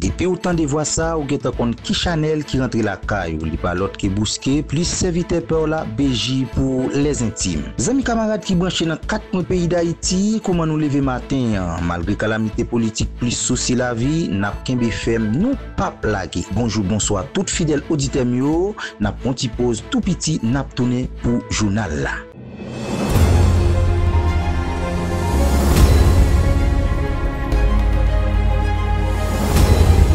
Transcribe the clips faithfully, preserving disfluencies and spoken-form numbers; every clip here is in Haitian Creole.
Epi w tande vwa sa, ou gentan konn ki chanèl ki rantre lakay ou. Li pa lòt ke Bouske, plis sèvitè pè w la, B J pou lèzentim. Zanmi kamarad ki branche nan kat kwen peyi Dayiti, kouman nou leve maten an? Malgre kalamite politik plis sousi lavi, n ap kenbe fèm, nou p ap lage. Bonjou, bonswa tout fidèl oditè m yo, n ap pran ti poz tou piti, n ap tounen pou jounal la.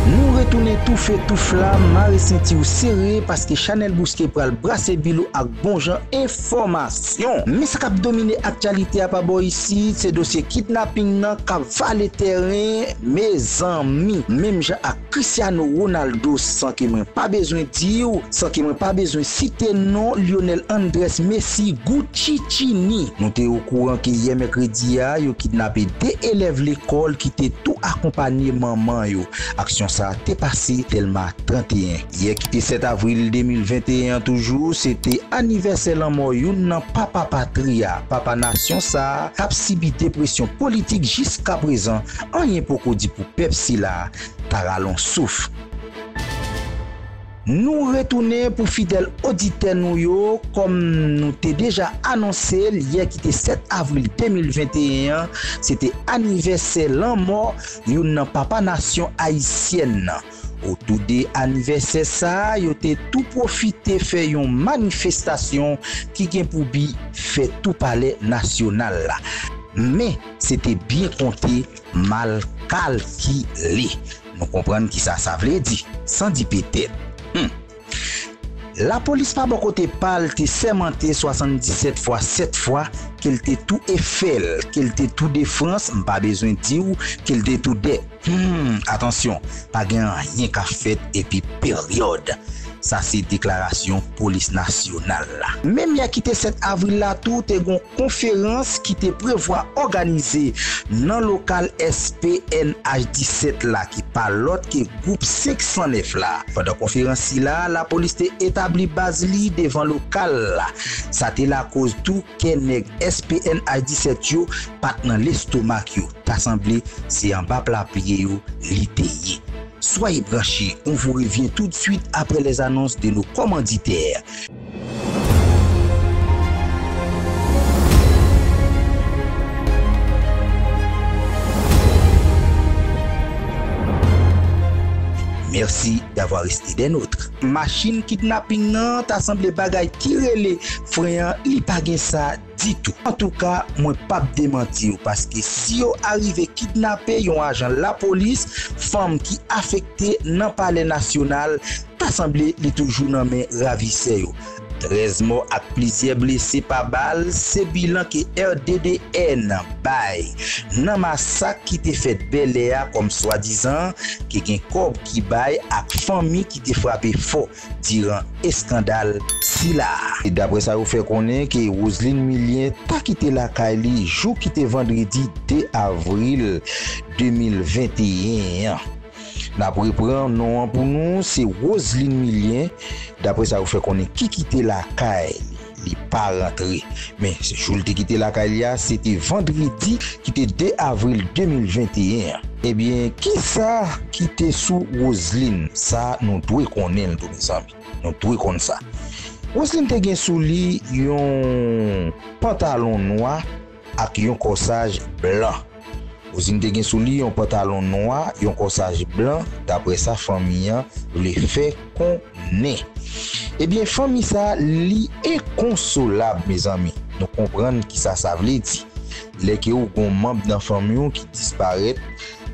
Nou retounen toufe touf la, mare senti w sere, paske Chanèl Bouske pral brase bil ou ak bon jan enfòmasyon. Men sa k ap domine aktyalite a pa bò isit, se dosye kidnaping nan k ap vale tèren, mezanmi. Menm jan ak Cristiano Ronaldo, san ke mwen pa bezwen di w, san ke mwen pa bezwen site non Lionel Andrés Messi Guccichini. Nou te okouran ke yè mèkredi a, yo kidnape de elèv lekòl ki te tou akonpanye manman yo. Aksyon sa a te pase Tèlma trannteyen. Yè ki te sèt avril de mil venteyen an toujou, se te anivèsè lanmò youn nan papa patri a, papa nasyon sa a, k ap sibi depresyon politik jiskaprezan, anyen poko di pou pèp sila a, ta rale yon souf. Nou retounen pou fidèl oditè nou yo, kòm nou te deja anonse l, yè ki te sèt avril de mil venteyen an, se te anivèsè lanmò youn nan papa nasyon ayisyèn nan. Otou de anivèsè sa a, yo te tou pwofite fè yon manifestasyon ki gen pou bi fè tou palè nasyonal la. Men, se te byen konte, mal kalkile. Nou konprann kisa sa vle di, san di petèt. Hmm. Lapolis pa bò kote pa l te sèmante swasanndisèt fwa sèt fwa ke l te tou Efèl, ke l te tou de Frans, m pa bezwen di w ke l te tou dè. Hmm, atansyon, pa gen anyen k ap fèt epi peryòd. Sa se deklarasyon polis nasyonal la. Menm yè ki te sèt avril la tou, te gon konferans ki te prevwa òganize nan lokal S P N H disèt la, ki pa lòt ke gwoup senk san nèf la. Pandan konferans sila, lapolis te etabli baz li devan lokal la. Sa te lakoz tou kè nèg S P N H disèt yo pa t nan lestomak yo. Ta sanble se anba pla pye yo li te ye. Soyez branchés, on vous revient tout de suite après les annonces de nos commanditaires. Merci d'avoir resté des nôtres. Machin kidnaping nan ta sanble bagay ki rele fren an, li pa gen sa ditou. Antouka, mwen p ap demanti w, paske si yo arive kidnape yon ajan lapolis, fanm ki afekte nan Palè Nasyonal, ta sanble li toujou nan men ravisè yo. Trèz mò ak plizyè blese pa bal, se bilan ke R D D N bay nan masak ki te fèt Bèlè a, kòm swadizan ke gen kòb ki bay ak fanmi ki te frape fò diran eskandal sila a. E daprè sa yo fè konnen ke Roseline Milien ta kite lakay li jou ki te vandredi de avril de mil venteyen an. N ap repran non an pou nou, se Roseline Milien, daprè sa yo fè konnen ki kite lakay li, li pa rantre. Men, jou l te kite lakay li a, se te vandredi ki te de avril de mil venteyen an. Ebyen, kisa ki te sou Roseline? Sa nou dwe konnen l tou, mezanmi. Nou dwe konn sa. Roseline te gen sou li yon pantalon nwa ak yon kòsaj blan. Roseline te gen sou li yon pantalon nwa, yon kòsaj blan, daprè sa fanmi an vle fè konnen. Ebyen, fanmi sa, li enkonsolab, mezanmi. Nou konprann kisa sa vle di. Lè ke ou gon manm nan fanmi w ki disparèt,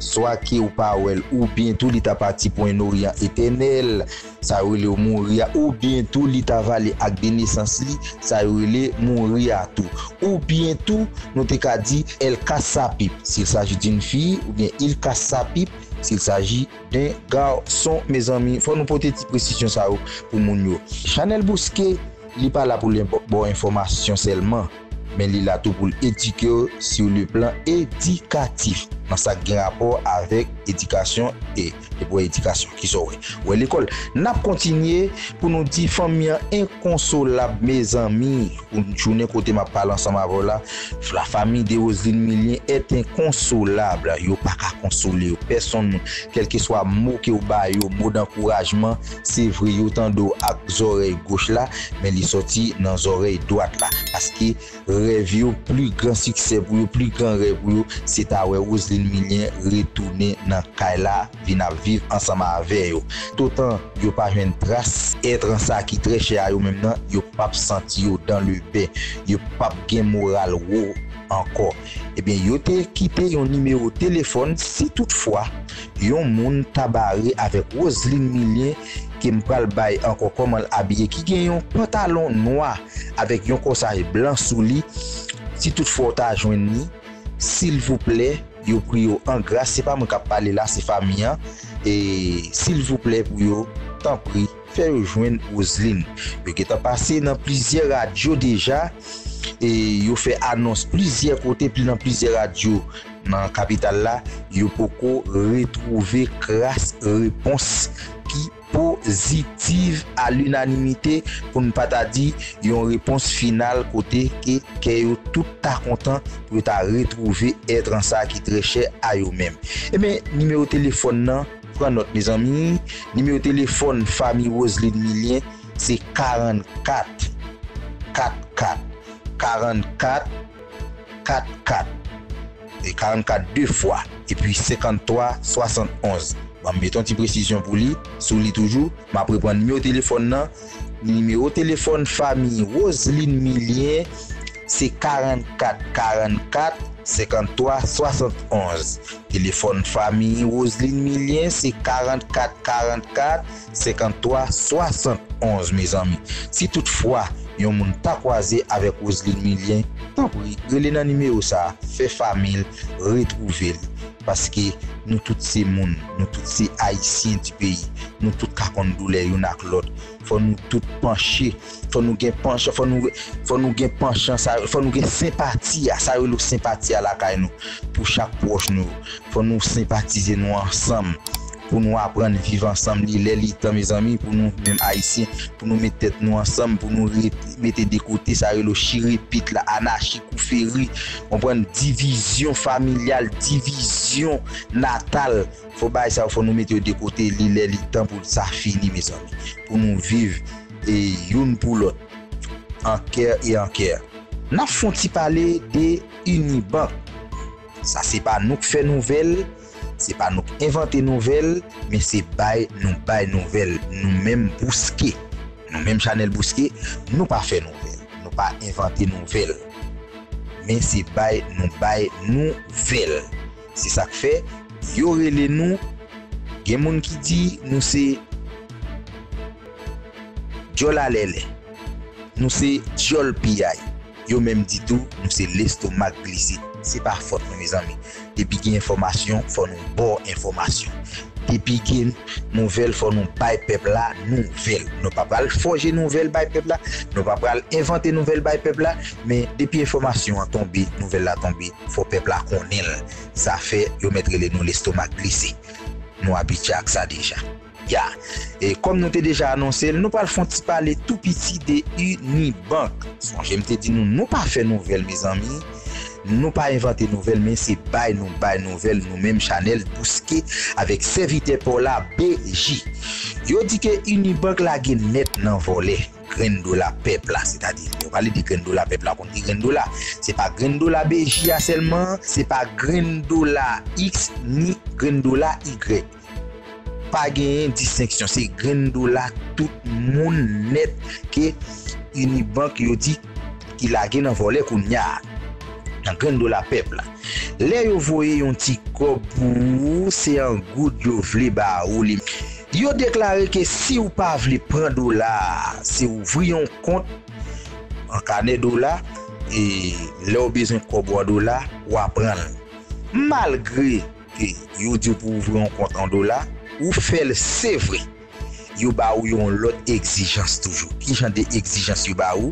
swa ke ou pa wè l, oubyen tou li ta pati pou en oryan etènèl, sa yo rele w mouri a, oubyen tou li ta vale ak de nesans li, sa yo rele mouri a tou. Oubyen tou, nou te ka di, elle casse sa pipe, s'il s'agit d'une fille, oubyen il casse sa pipe, s'il s'agit d'un garçon. Mezanmi, fò nou pote ti presizyon sa yo pou moun yo. Chanèl Bouske, li pa la pou l ba w enfòmasyon sèlman, men li la tou pou l edike w sur le plan éducatif. nan sa k gen rapò avèk edikasyon e, e pou edikasyon, kisa w wè? Ou wè lekòl. N ap kontinye pou nou di fanmi an enkonsolab, mezanmi. Pou jounen kote m ap pale ansanm avè w la, la famille de Roseline Milien est inconsolable. Yo pa ka konsole yo. Pèsonn moun, kèlkeswa mo ke w ba yo, mo dankourajman, se vre yo tande w ak zòrèy goch la, men li sòti nan zòrèy dwat la. Paske rèv yo, pli gran siksè pou yo, pli gran rèv pou yo, se ta wè Roseline Milien retounen nan kay la, vin ap viv ansanm avè yo. Toutotan yo pa jwenn tras èt an sa ki trè chè a yo menm nan, yo p ap santi yo dans le bain. Yo p ap gen moral wo ankò. Ebyen, yo te kite yon nimewo telefòn si toutfwa yon moun ta bare avèk Roseline Milien, ke m pral bay ankò kòman l abiye, ki gen yon pantalon nwa avèk yon kòsaj blan sou li. Si toutfwa w ta jwenn li, silvouplè, yo priye w an gras, se pa mwen k ap pale la, se fanmi an. E silvouplè pou yo, tanpri, fè yo jwenn Roseline. Yo gentan pase nan plizyè radyo deja, e yo fè anons plizyè kote, pli nan plizyè radyo nan kapital la, yo poko retwouve kras repons ki pozitiv a linanimite, pou n pa ta di yon repons final kote ke kè yo tout ta kontan pou yo ta retwouve èt an sa ki trè chè a yo menm. Ebyen, nimewo telefòn nan, pran nòt, mezanmi, nimewo telefòn fanmi Roseline Milien, se karannkat, kat kat, karannkat, kat kat, e karannkat de fwa, epi senkanntwa swasannonz. Ban m met yon ti presizyon pou li, sou li toujou, m ap reprann nimewo telefòn nan. Nimewo telefòn fanmi Roseline Milien, se karannkat karannkat senkanntwa swasannonz. Telefòn fanmi Roseline Milien, se karannkat karannkat senkanntwa swasannonz, mezanmi. Si toutfwa yon moun ta kwaze avèk Roseline Milien, tanpri, rele nan nimewo sa a, fè fanmi l retwouve l. Paske nou tout se moun, nou tout se Ayisyen di peyi, nou tout ka konn doulè youn ak lòt. Fò nou tout panche, fò nou gen panchan, fò nou, fò nou gen panchan, sa, fò nou gen senpati a, sa yo rele senpati a lakay nou, pou chak pwòch nou. Fò nou senpatize nou ansanm, pou nou aprann viv ansanm. Li lè li tan, mezanmi, pou nou menm Ayisyen, pou nou met tèt nou ansanm, pou nou ret-, mete de kote sa yo rele chirepit la, anachi, kouferi, konprann, divizyon familyal, divizyon natal. Fò bagay sa yo, fò nou mete yo de kote, li lè li tan pou sa fini, mezanmi. Pou nou viv, e, youn pou lòt, an kè e an kè. N ap fè yon ti pale de Unibank. Sa se pa nou k fè nouvèl, se pa nou k envante nouvèl, men se bay nou bay nouvèl, nou menm Bouske. Nou menm chanèl Bouske, nou pa fè nouvèl, nou pa envante nouvèl. Men se bay nou bay nouvèl. Se sa k fè, yo rele nou, gen moun ki di nou se djòl alèlè, nou se djòl piyay. Yo menm di tou, nou se lestomak glise. Se pa fòt nou, mezanmi. Depi gen enfòmasyon, fò nou ba w enfòmasyon. Depi gen nouvèl, fò nou bay pèp la nouvèl. Nou pa pral fòje nouvèl bay pèp la, nou pa pral envante nouvèl bay pèp la, men depi enfòmasyon an tonbe, nouvèl la tonbe, fò pèp la konnen l. Sa fè yo mèt rele nou lestomak glise. Nou abitye ak sa deja. Ya. E kòm nou te deja anonse l, nou pral fè yon ti pale tou piti de Unibank. Sonje m te di nou, nou pa fè nouvèl, mezanmi. Nou pa envante nouvèl, men se bay nou bay nouvèl, nou menm chanèl Bouske avèk sèvitè pa w la, B J. Yo di ke Unibank lage nèt nan vòlè grenn dola pèp la, sètadi, yo pale de grenn dola pèp la, konn ki grenn dola. Se pa grenn dola B J a sèlman, se pa grenn dola X ni grenn dola Y. Pa genyen distenksyon, se grenn dola tout moun nèt ke Unibank yo di ki lage nan vòlè kounye a, nan grenn dola pèp la. Lè yo voye yon ti kòb pou ou, se an goud yo vle ba ou li. Yo deklare ke si w pa vle pran dola a, se ouvri yon kont an kanè dola, e lè w bezwen kòb ou an dola, w a pran l. Malgre ke yo di w pou ouvri yon kont an dola, ou fè l, se vre. Yo ba ou yon lòt egzijans toujou. Ki jan de egzijans yo ba ou?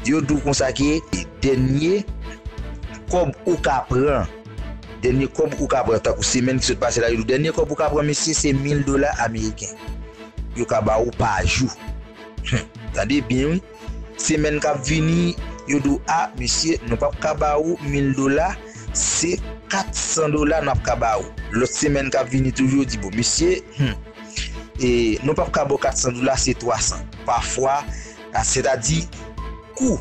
Yo di w konsa ke dènye kòb ou ka pran Dènye kòb ou ka pran, tankou semèn ki sot pase la, yo di w dènye kòb ou ka pran, mesye, se mil dola ameriken. Yo ka ba ou pa jou. Tande byen, wi. Semèn k ap vini, yo di w, a, mesye, nou p ap ka ba ou mil dola, se kat san dola n ap ka ba ou. Lòt semèn k ap vini toujou, yo di, bon, mesye, hmm, e, nou p ap ka ba w kat san dola, se twa san. Pafwa, a, sètadi, kou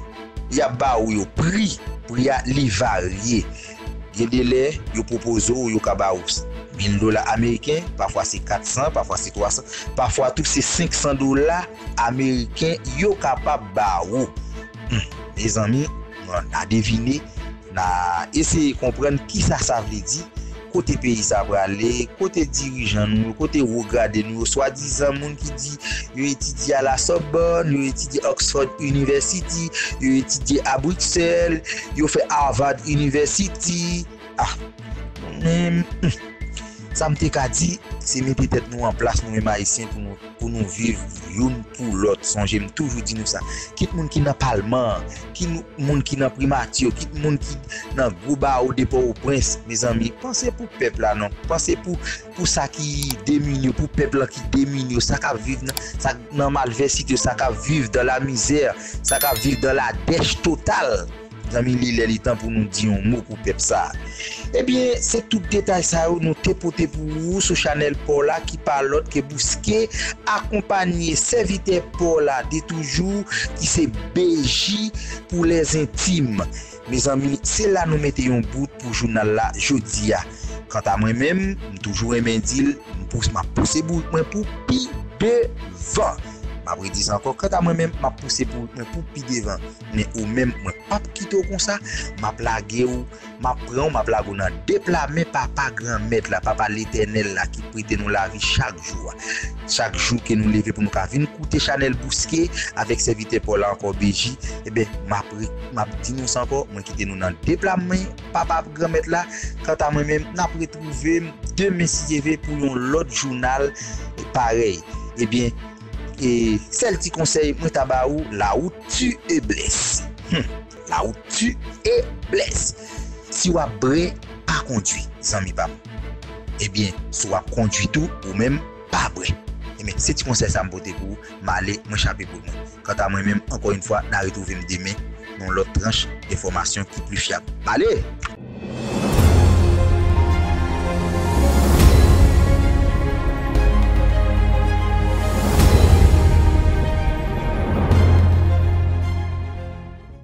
y ap ba ou yo, pri, pri a, li varye. Gen de lè, yo pwopoze w, yo ka ba ou mil dola ameriken, pafwa se kat san, pafwa se twa san, pafwa tou se senk san dola ameriken yo kapab ba ou. Hmm, mezanmi, n a devine, n a eseye konprann kisa sa vle di, kote peyi sa prale, kote dirijan nou yo, kote wo grade nou yo, swadizan moun ki di yo etidye a la Sorbonne, yo etidye Oxford University, yo etidye a Bruxelles, yo fè Harvard University. Ah, mwen menm, hmm, sa m te ka di, se mete tèt nou an plas, nou menm Ayisyen, pou nou, pou nou viv youn pou lòt. Sonje, m toujou di nou sa. Kit moun ki nan palman an, kit moun ki nan primati yo, kit moun ki nan gwo bawo de Pòtoprens, mezanmi, panse pou pèp la non. Panse pou, pou sa ki demini yo, pou pèp lan ki demini yo, sa k ap viv nan, sa nan malvèsite yo, sa k ap viv dan lamizè, sa k ap viv dan ladèch total. Zanmi, li lè li tan pou nou di yon mo pou pèp sa a. Ebyen, se tout detay sa yo nou te pote pou ou sou chanèl pa w la ki pa lòt ke Bouske, akonpanye sèvitè pa w la de toujou ki se B J pou lèzentim. Mezanmi, se la nou mete yon bout pou jounal la jodi a. Kanta mwen menm, m toujou renmen di l, m pous-, m ap pouse bourik mwen pou pi devan. M ap redi sa ankò, kanta mwen menm, m ap pouse bourik mwen pou pi devan. Men ou menm, mwen p ap kite w konsa, m ap lage w, m ap pran w, m ap lage w nan de pla men Papa Granmèt la, Papa Letènèl la, ki prete nou lavi chak jou a. Chak jou ke nou leve pou nou ka vin koute chanèl Bouske avèk sèvitè pa w la ankò B J, ebyen, m ap re-, m ap di nou sa ankò, mwen kite nou nan de pla men Papa Granmèt la. Kanta mwen menm, n ap retwouve m demen si Dye vle pou yon lòt jounal parèy. Ebyen, e sèl ti konsèy mwen ta ba ou, la route tue et blesse. Hmm. La route tue et blesse. Si w ap bre, pa kondwi, zanmi pa m. Ebyen, si w ap kondwi tou, ou menm, pa bre. Ebyen, se ti konsèy sa m pote pou ou. M ale, mwen chape poul mwen. Kanta mwen menm, ankò yon fwa, n a retwouve m demen nan yon lòt tranch enfòmasyon ki pli fyab. M ale!